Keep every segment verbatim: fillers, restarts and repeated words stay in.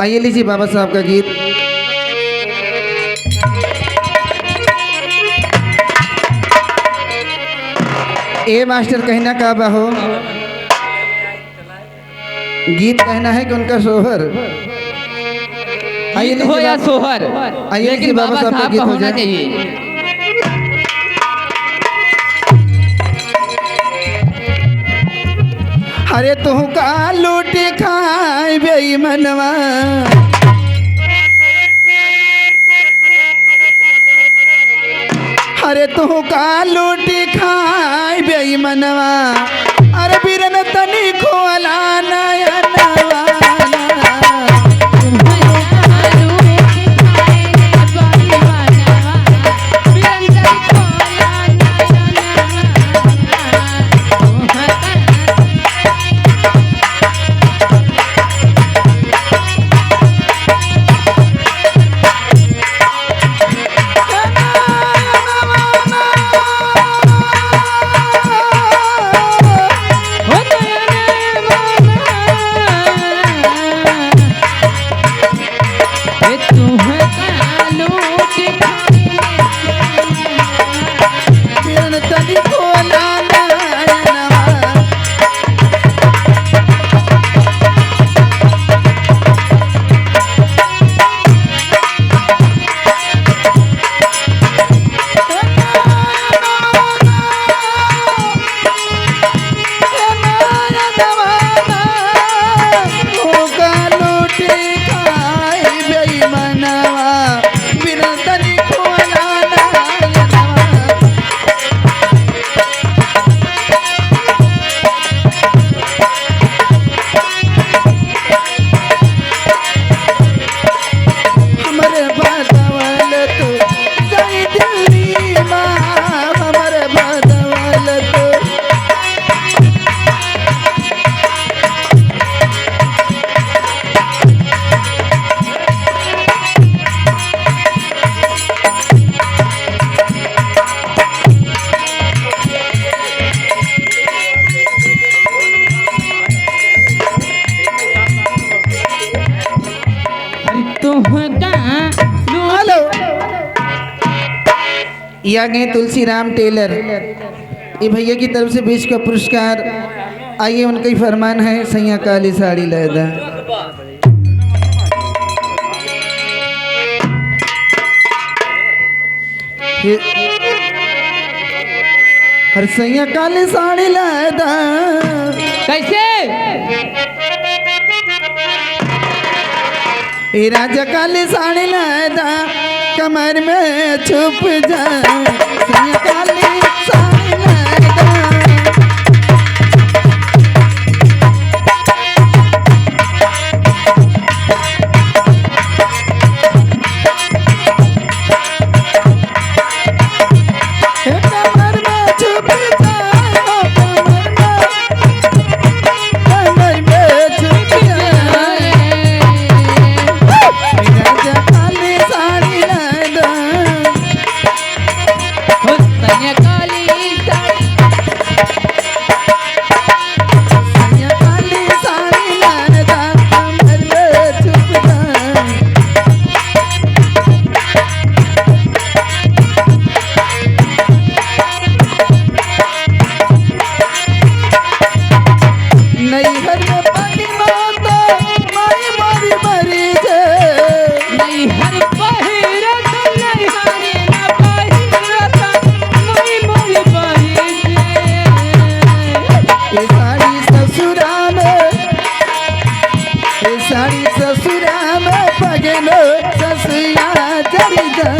आइए, लीजिए बाबा साहब का गीत। ए मास्टर, कहना का बा हो? गीत कहना है कि उनका सोहर? आइए, गीत हो लीजिए या बाबा, सोहर, आइए, लेकिन लीजिए बाबा बाबा साहब का साहब का गीत हो होना जाए। चाहिए। अरे तू का लूटी खाए बेईमनवा, अरे तू का लूटी खाए बेईमनवा, अरे बीरन तनी खोला नयनवा। हमरे बदौलत गई दिल्ली माँ, हमरे बदौलत। अरे तुहका हेलो। ये आ गए तुलसीराम टेलर, ये भैया की तरफ से बीस का पुरस्कार। आइए, उनका ही फरमान है, सैया काली साड़ी लैदा। हे, हर सैया काली साड़ी लैदा। कैसे? ए राजा काली साड़ी लैदा, कमर में छुप जा। सैया काली साड़ी लैदा। नैहर में पानी माता, माई मोरी मरी जे। नैहर पहिरत, नैहर में पहिरत, माई मोरी मरी जे। ए साड़ी ससुरा में, ए साड़ी ससुरा में पगलो ससुया जरी जा।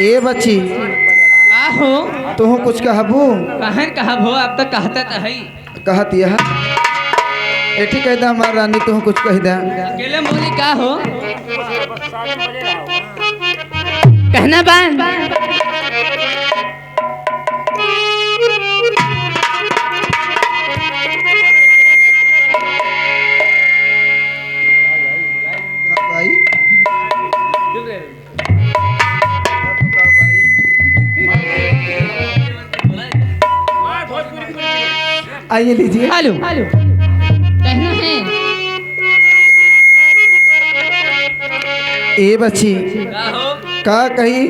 ए बच्ची, का हो? तुहूँ कुछ कहबू? काहे न कहब हो, आप तो कहते तो हई। कहत यह, एठी कह दे हमार रानी, तुहूँ कुछ कह दे। अकेले बोली का हो? कहना बा। का भाई? आइए, लीजिए। हेलो। कहना है। ए बच्ची, का हो? का कही,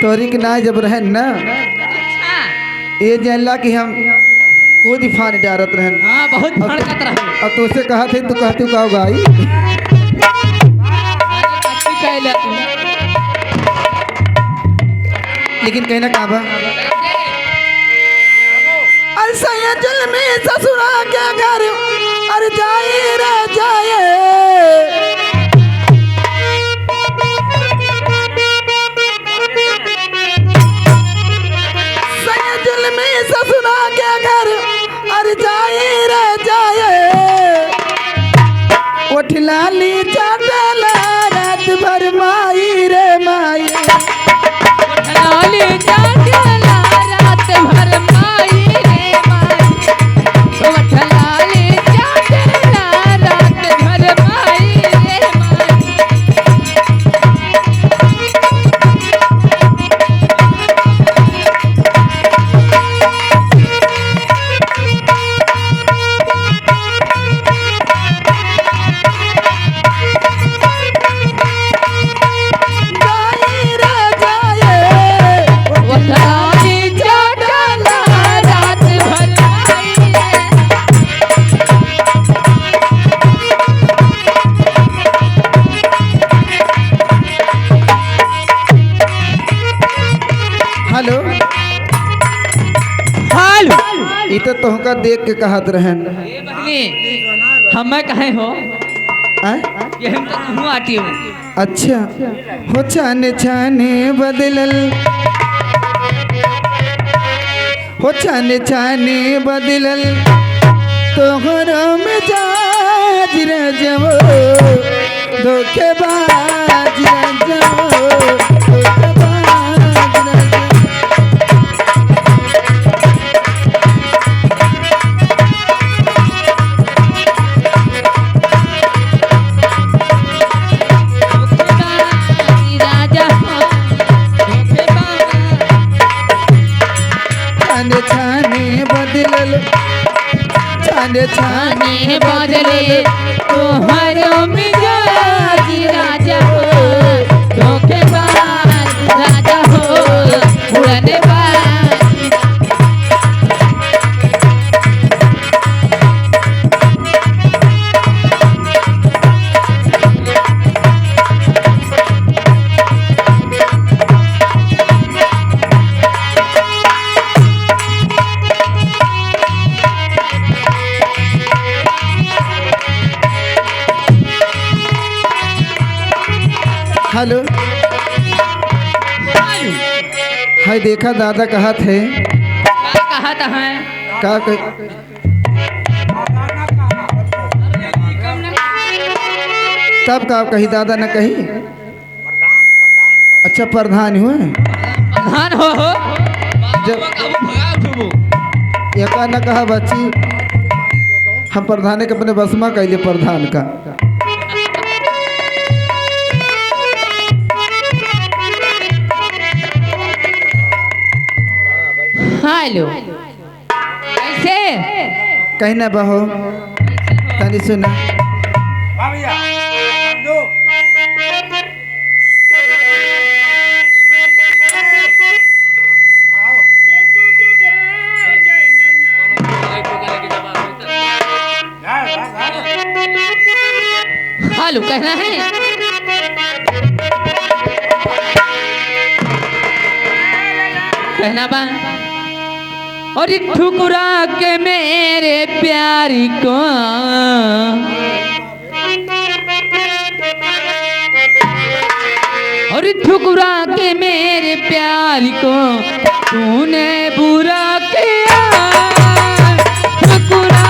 तोरी के नाई जब रहन ना, अच्छा। ए जानला कि हम कूद फान डारत रहन। हाँ, बहुत अब भड़कत रहे। अब तुझसे कहा थे, तू कहती का गाई? अरे, कच्ची कहले तू। लेकिन कहना का बा? अरे सैया जुल्मी ससुरा के घर, अरे जाए रे जाए। सैया जुल्मी ससुरा के घर, अरे जाए रे जाए। ओठ लाली चाटेला रात भर माई रे माई। ओठ लाली चाटेला रात भर माई रे माई। ओठ लाली चाटेला रात भर माई रे माई। हेलो। हेलो। ई तो तोहका देख के कहत रहन। ए बहिनी, हमें कहे हो? आय? ये हम तो तुहूँ आटी हो। अच्छा। हो छाने छाने बदलल, हो छाने छाने बदलल तोहरो मिजाज रजवो, धोखेबाज रजवो, धोखेबाज रजवो। राजा हो, धोखेबाज। छाने छाने बदलल, छाने छाने छाने बदले बदलल। तोहरो मिजाज राजा हो, धोखेबाज राजा हो, उड़नबाज। हेलो। हेलो। हाय, देखा दादा कहत है। का कहत है? का कह-, तब का कही, दादा न कही? अच्छा, प्रधान हुए? प्रधान हो, हो। जब एका न कहा बच्ची, हम प्रधाने के अपने बस मा कैले प्रधान का। हेलो। कैसे? कहना बहो, तनी सुना। हेलो, कहना है? कहना बा। और ठुकरा के मेरे प्यार को, और ठुकरा के मेरे प्यार को तूने बुरा किया, ठुकरा